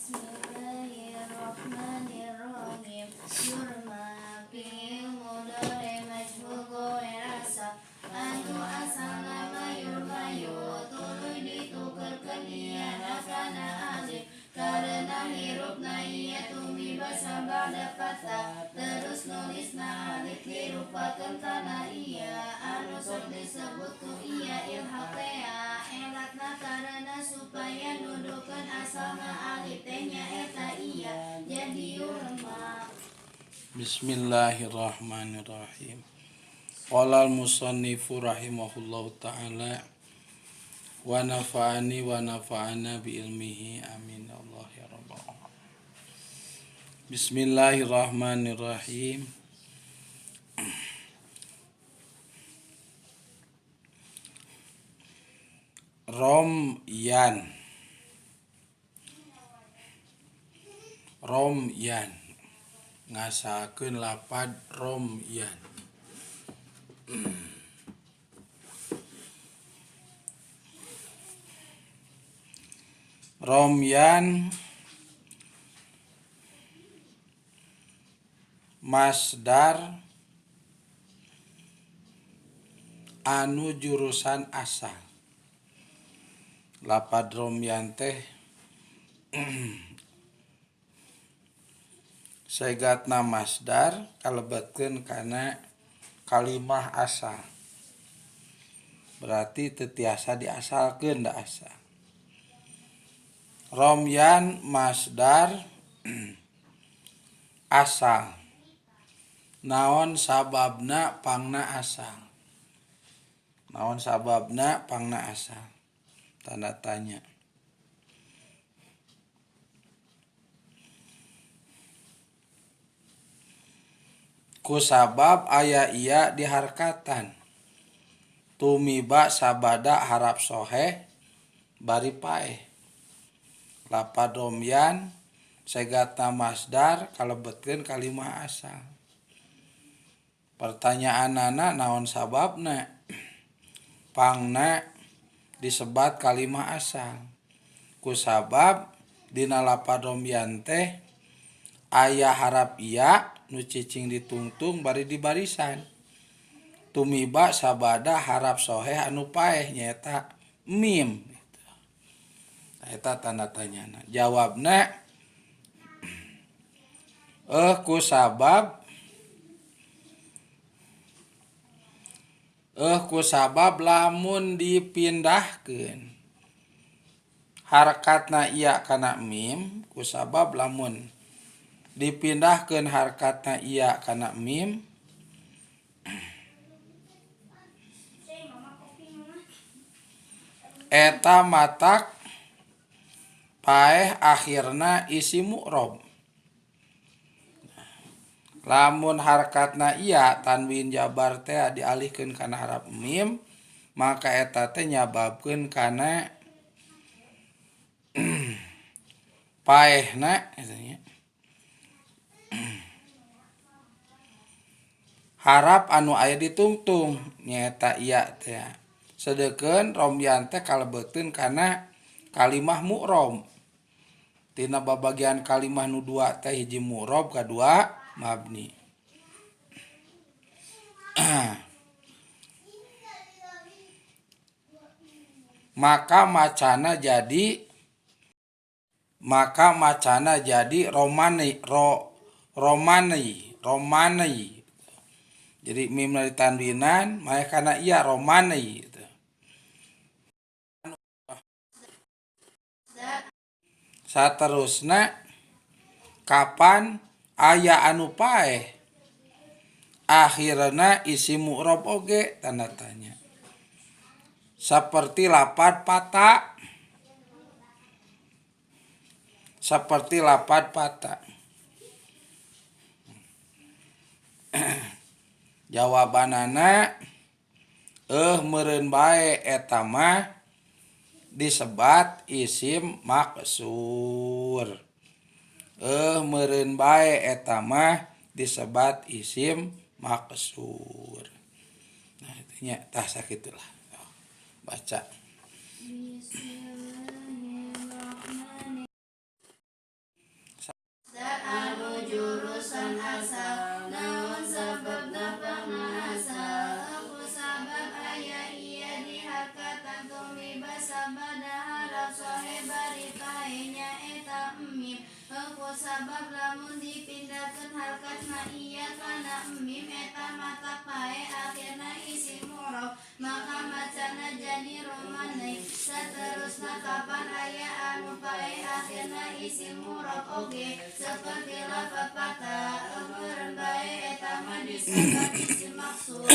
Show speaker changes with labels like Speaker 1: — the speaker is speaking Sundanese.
Speaker 1: Bismillahirrahmanirrahim. Yurma fi'il mudhari majhul goer asal anu asalna mah yurmayu tuluy ditukerkeun iyana kana alif karena hirupna iya tumiba sabada fathah terus nulisna alif dirupakeun kana iya anu sok disebut ku iya ilhaq tea elatna karena supaya nuduhkeun asalna alif teh nyaeta iya jadi yurma.
Speaker 2: Bismillahirrahmanirrahim. Qala al-musannifu rahimahullahu ta'ala wa nafa'ani wa nafa'ana bi ilmihi amin ya Allah ya rabbal alamin. Bismillahirrahmanirrahim. Romyan. Romyan ngasakeun lapad romyan. Romyan masdar anu jurusan asal. Lapad romyan teh segatna masdar kalebetkeun kana kalimah asal. Berarti teu tiasa diasalkeun da asal. Romyan masdar asal. Naon sababna pangna asal? Naon sababna pangna asal? Tanda tanya. Ku sabab aya iya diharkatan. Tumiba sabada harap soheh bari paeh. Lapad romyan segatna masdar kalebetkeun kalimah asal. Pertanyaanana naon sababna? Pangna disebat kalimah asal. Ku sabab dina lapad romyan teh aya harap iya nu cicing ditungtung bari di barisan. Tumiba sabada harap soheh anu paeh nyaeta mim. Eta tanda tanyana. Jawabna ku sabab lamun dipindahkeun harkatna iya kana mim, ku sabab lamun dipindahkeun harkatna iya kana mim eta matak paeh akhirna isi mu'rob. Lamun harkatna iya tanwin jabar teh dialihkeun kana harap mim, maka eta teh nyababkeun kana paehna harap anu aya ditungtung nyaeta iya teh. Sedeukeun romyan teh kalebetkeun kana kalimah mu'rob. Tina babagian kalimah nu dua teh hiji mu'rob kadua mabni. Maka macana jadi romani romani romani. Jadi mim dari tanwinan maya kana iya romani gitu. Saterusna kapan aya anu paeh akhirna isi mu'rob oge tanda tanya. Seperti lapad patah. Seperti lapad patah. Jawabanana meureun bae eta mah disebat isim maksur. Meureun bae eta mah disebat isim maksur. Nah, itunya tah sakitulah. Baca.
Speaker 1: Basa bada harap sohe bari pae nyaeta mim. Ku sabab lamun dipindahkeun harokatna iya kana mim eta matak pae akhirna isim mu'rob, maka macana jadi romanai. Saterusna kapan aya anu pae akhirna isim mu'rob oge seperti lafat pata, eueureun bae eta mah disebut isim maksur.